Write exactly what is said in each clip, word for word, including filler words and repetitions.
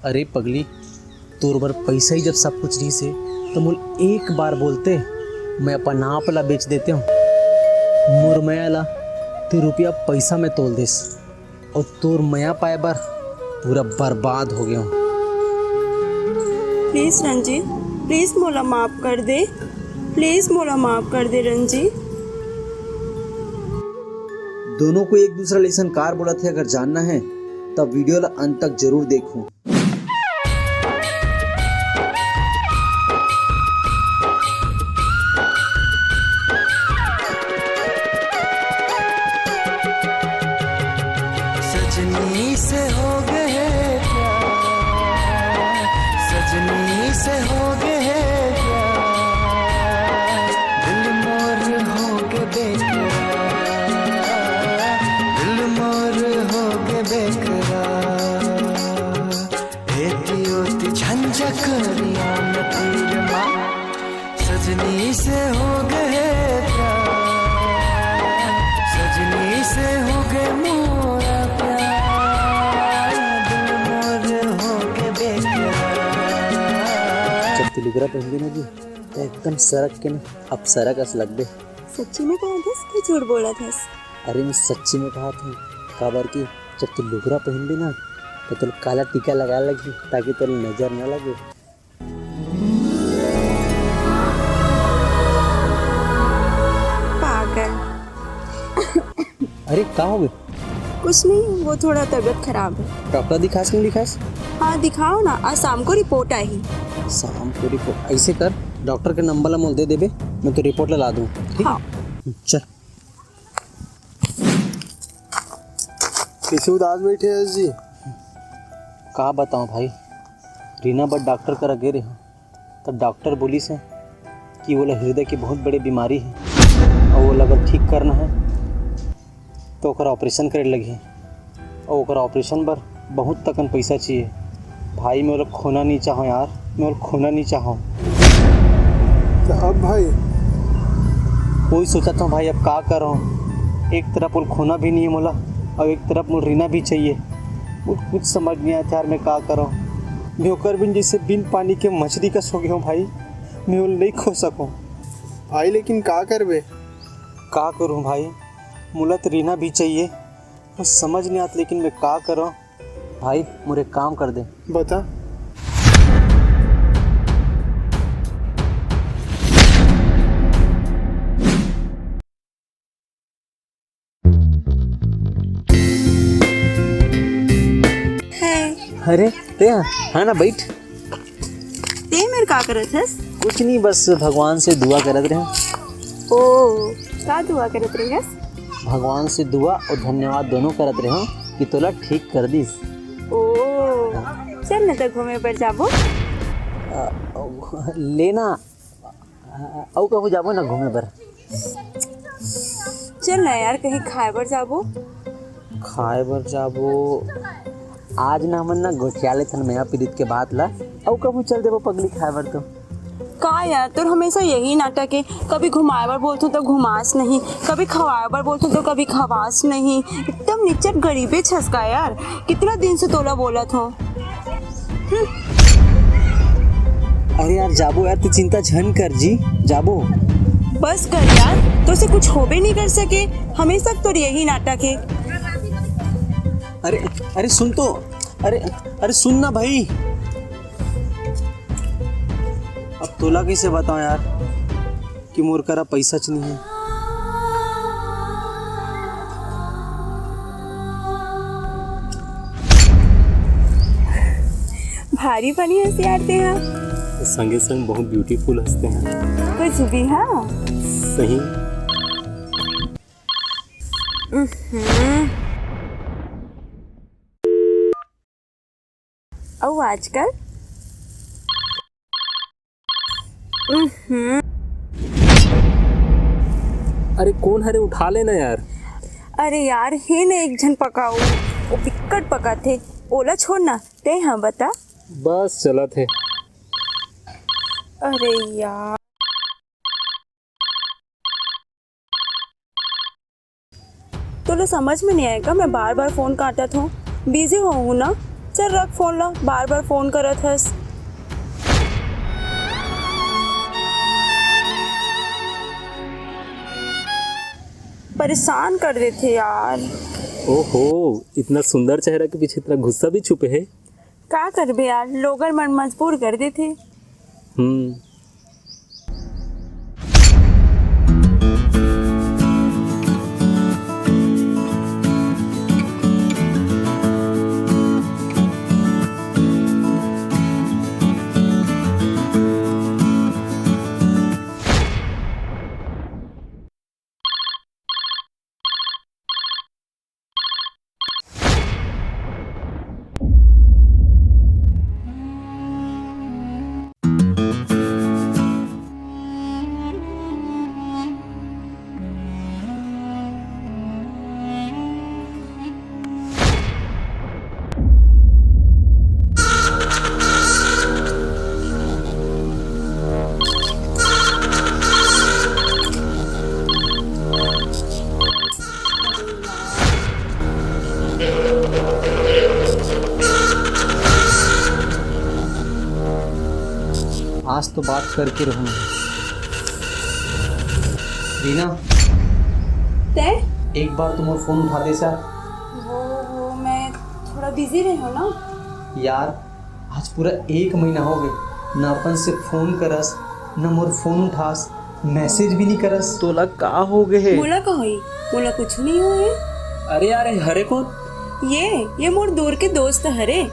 अरे पगली, तोर बर पैसा ही जब सब कुछ रहिस हे, त मोला एक बार बोलते, मैं अपन आप ला बेच देतेंव। मोर मया ला तैं रुपया पैसा में तोल देस, अउ तोर मया पाए बर पूरा बर्बाद हो गेंव। Please रंजीत, please मोला माफ कर दे, please मोला माफ कर दे रंजीत। दोनों कोई एक दूसरा ला अइसन कार बोलत हे, अगर जानना हे, तब video ला अंत तक जरूर देखहू। सजनी से हो गए प्यार, सजनी से हो गए प्यार, दिल मोर हो गए बेकरार, दिल मोर हो गए बेकरार। एती ओती झंझकरिया में तीर मार, सजनी से हो गए प्यार, सजनी से हो गए मोरा प्यार, दिल मोर हो गए बेकरार। जब तैं लुगरा पहिनबे ना जी, त एकदम सरक के ना अप्सरा कस लगबे। सच्ची में कहत हस कि झूठ बोलत हस? अरे, मैं सच्ची में कहत हंव, काबर कि जब तैं लुगरा पहिनबे ना, त तोला काला टीका लगाए लगही, ताकि तोला नजर ना लगे। पागल। अरे, का हो गए? कुछ नहीं, वो थोड़ा तबीयत खराब है। डॉक्टर दिखास कि नहीं दिखास? हाँ, दिखाओ ना, आज शाम को रिपोर्ट आही। शाम को रिपोर्ट? ऐसे कर, डॉक्टर के नंबर ला मोला दे देबे, मैं तो रिपोर्ट ला ला दूँ, ठीक? हाँ। चल। कैसे उदास बैठे हस जी? का बतावंव भाई, रीना बर डॉक्टर करा गे रहेंव, त डॉक्टर बोलिस हे कि ओला हृदय के बहुत बड़े बीमारी हे, अउ ओला अगर ठीक करना हे, त ओकर ऑपरेशन करे लगही, अउ ओकर ऑपरेशन बर बहुत तकन पैसा चाहिए। भाई, मैं ओला खोना नहीं चाहंव यार, मैं ओला खोना नहीं चाहंव। त अब भाई? वही सोचत हंव भाई, अब का करंव? एक तरफ ओला खोना भी नहीं हे मोला, अउ एक तरफ मोला रीना भी चाहिए। मोला कुछ समझ नहीं आत यार, मैं का करंव? मैं ओकर बिन जैसे बिन पानी के मछली कस हो गेंव भाई, मैं ओला नहीं खो सकंव। भाई, लेकिन का करबे? का करूँ भाई, मोला त रीना भी चाहिए, मोला समझ नहीं आत, लेकिन मैं का करंव? भाई, मोर एक काम कर दे। बता। हाय। अरे, तैं हा? हाँ ना, बैठ। तैं मेर का करत हस? कुछ नहीं, बस भगवान से दुआ करत रहेंव। ओ, का दुआ करत रहेस? भगवान से दुआ अउ धन्यवाद दोनों करत रहेंव कि तोला ठीक कर दिस। ओ, चल ना त घूमे बर जाबो। अ, ले ना, अउ कहूँ जाबो ना घूमे बर। चल ना यार, कहीं खाए बर जाबो। खाए बर जाबो? आज ना हमन ना गोठिया लेथन मया पीरित के बात ला, अउ कहूँ चल देबो पगली खाए बर तो। का यार, तोर हमेशा यही नाटक हे, कभी घुमाए बर बोलथों त घुमास नहीं, कभी खवाए बर बोलथों त कभी खवास नहीं। एकदम निचट गरीबे छस का यार, कितना दिन से तोला बोलत हंव। अरे यार, जाबो यार, तैं चिंता झन कर जी, जाबो। बस कर यार, तोर से कुछ होबे नहीं कर सके, हमेशा तोर यही नाटक हे। अरे, अरे सुन तो, अरे, अरे सुन ना भाई, अब तोला कैसे बतावंव यार कि मोर करा पैसा च नहीं हे। भारी funny हस यार तैं हा। संगे संग बहुत beautiful हस तैं हा। कुछ भी, हाँ। सही। उहुं। अउ आजकल? उहुं। अरे कोन हरे, उठा ले ना यार। अरे यार, हे ना एक झन पकाऊ, वो बिक्कट पकाथे, ओला छोड़ ना, तैं हा बता। बस चलत हे। अरे यार। तोला समझ में नहीं आए का, मैं बार बार फोन काटत हूँ, बिजी होहूँ ना। चल रख फोन ला, बार बार फोन करत हस। परेशान कर देथे यार। ओहो, इतना सुंदर चेहरा के पीछे इतना गुस्सा भी छुपे है। का करबे यार, लोगन मन मजबूर कर देथे। हम्म। आज तो बात करके रहूँ। रीना, तै? एक बार तो मोर फोन उठा दे सा। वो, वो मैं थोड़ा बिजी रही हूँ ना। यार, आज पूरा एक महीना हो गए, ना अपन से फोन करस, ना मोर फोन उठास, मैसेज भी नहीं करस। तोला का हो गए हे? मोला का होई? मोला कुछ नहीं होए। अरे यार, ये हरे कौन? ये, ये मोर दूर के दोस्त हरे।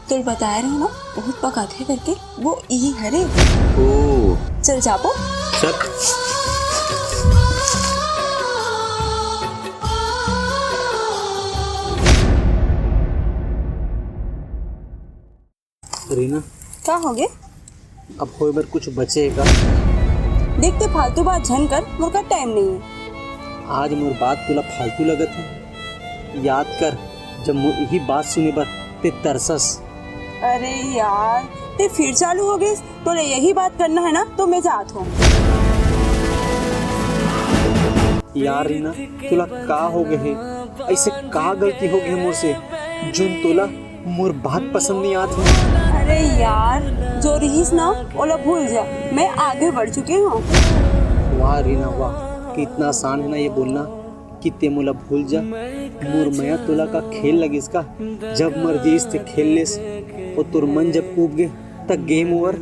तोल बताए रहो ना, बहुत पकाथे करके, वो इही हरे। ओ। चल जाबो। चल। रीना। का होगे? अब होए बर कुछ बचे हे का? देख, ते फालतू बात झन कर, मोर का टाइम नहीं है। आज मोर बात तोला फालतू लगत है? याद कर, जब मोर यही बात सुने बर ते तरसस। अरे यार, ते फिर चालू हो गइस। तोला यही बात करना है ना, तो मैं जात हूँ। यार रीना, तोला का हो गए हे? ऐसे का गलती हो गए मोर से, जोन तोला मोर बात पसंद नहीं आत हे? अरे यार, जो रहीस ना, ओला भूल जा, मैं आगे बढ़ चुकी हूँ। वाह रीना, वाह, कितना आसान है ना ये बोलना कि ते मोला भूल जा। मोर मया तोला का खेल लगिस का? जब मर जइस ते खेल लेस, और तोर मन जब ऊब गे, त गेम ओवर।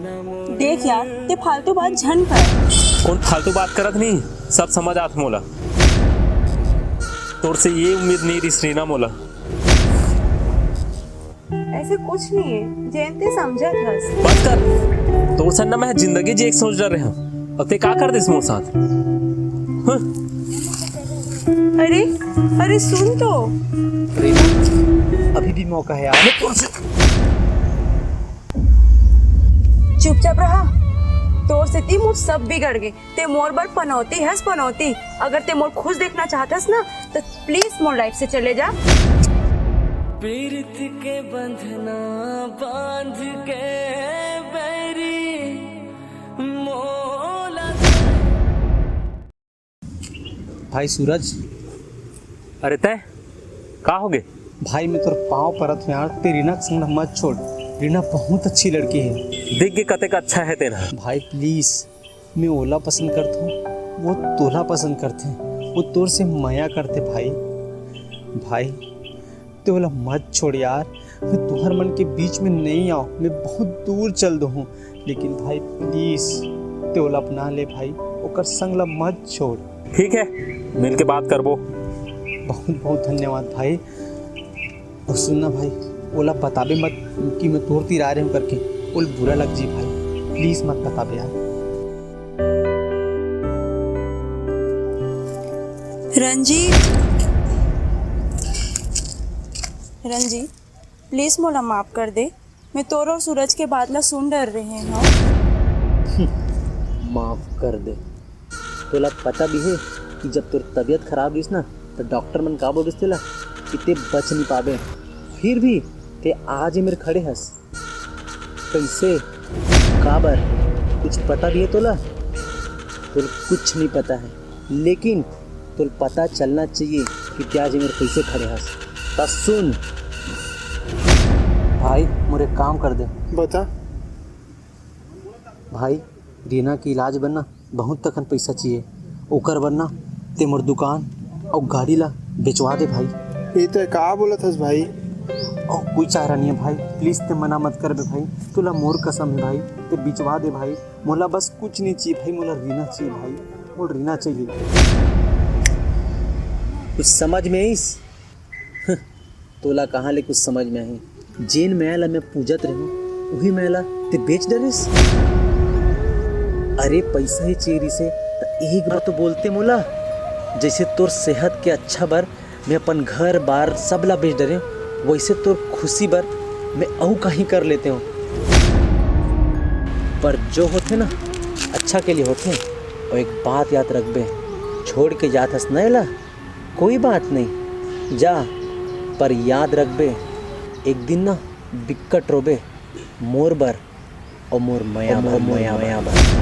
देख यार, ते फालतू बात झन कर। कौन फालतू बात करत नहीं, सब समझ आत मोला। तोर से ये उम्मीद नहीं रहिस रीना मोला। ऐसे कुछ नहीं है, जेन ते समझत हस। बस कर, तोर सन ना मैं जिंदगी जी एक सोच डरे हूँ, अब ते का कर दिस मोर साथ? हाँ? अरे, अरे सुन तो। रीना, अभी भी मौका है यार। चुपचाप रहा, तोर सेती मोर सब बिगड़ गे। ते मोर बर पनौती हस पनौती। अगर ते मोर खुश देखना चाहत हस ना, तो प्लीज मोर लाइफ से चले जा। पीरित के बंधना बांध के बैरी मोला। भाई सूरज। अरे तय, का हो गए? भाई, मैं तोर पाँव परत हूँ यार, ते रीना के संग मत छोड़। रीना बहुत अच्छी लड़की है। देख के कतेक अच्छा है तेना। भाई प्लीज, मैं ओला पसंद करत हूँ, वो तोला पसंद करथे, वो तोर से मया करथे भाई। भाई, ते ओला मत छोड़ यार, मैं तुहर मन के बीच में नहीं आऊँ, मैं बहुत दूर चल दूँ, लेकिन भाई प्लीज ते ओला अपना ले भाई, ओकर संग ला मत छोड़। ठीक है, मिलके बात करबो। बहुत बहुत धन्यवाद भाई। और सुन ना भाई, ओला बताबे मत कि मैं तोर तीर आ रहे हूँ करके, ओला बुरा लग जी भाई, प्लीज मत बताबे यार। रंजीत, रंजीत, प्लीज मोला माफ कर दे, मैं तोर और सूरज के बात ला सुन डर रहे हूँ। माफ कर दे। तोला पता भी है कि जब तोर तबीयत खराब रहिस ना, तो डॉक्टर मन का बोलिस तेला कि ते बच नहीं पाबे, फिर भी ते आज ये मेरे खड़े हस। कैसे? काबर? कुछ पता भी है तोला? तोला कुछ नहीं पता है, लेकिन तोला पता चलना चाहिए कि ब्याज मेर कइसे खड़े हस। त सुन भाई, मोर एक काम कर दे। बता। भाई, रीना के इलाज बर ना बहुत तकन पइसा चाहिए, ओकर बर ना ते मोर दुकान अउ गाड़ी ला बेचवा दे भाई। ये तो का बोलत हस भाई? अउ कोई चारा नहीं है भाई, please ते मना मत करबे भाई, तोला मोर कसम है भाई, ते बिचवा दे भाई। मोला बस कुछ नहीं चाहिए भाई, मोला रीना चाहिए भाई, मोला रीना चाहिए। कुछ समझ में आइस? तोला कहाँ ले कुछ समझ में आही? जेन मया ला मैं पूजत रहूं, उही मया ला ते बेच डरिस। अरे, पैसा ही चाहिए से त एक बार तो बोलते मोला। जैसे तोर सेहत के अच्छा बर मैं अपन घर बार सब ला बेच डरे, वैसे तोर खुशी बर मैं अऊ कहीं कर लेते हो। पर जो होथे ना, अच्छा के लिए होथे। और एक बात याद रखबे, छोड़ के जात हस ना एला, कोई बात नहीं, जा, पर याद रखबे, एक दिन ना बिक्कट रोबे मोर बर और मोर मया बर, मया बर।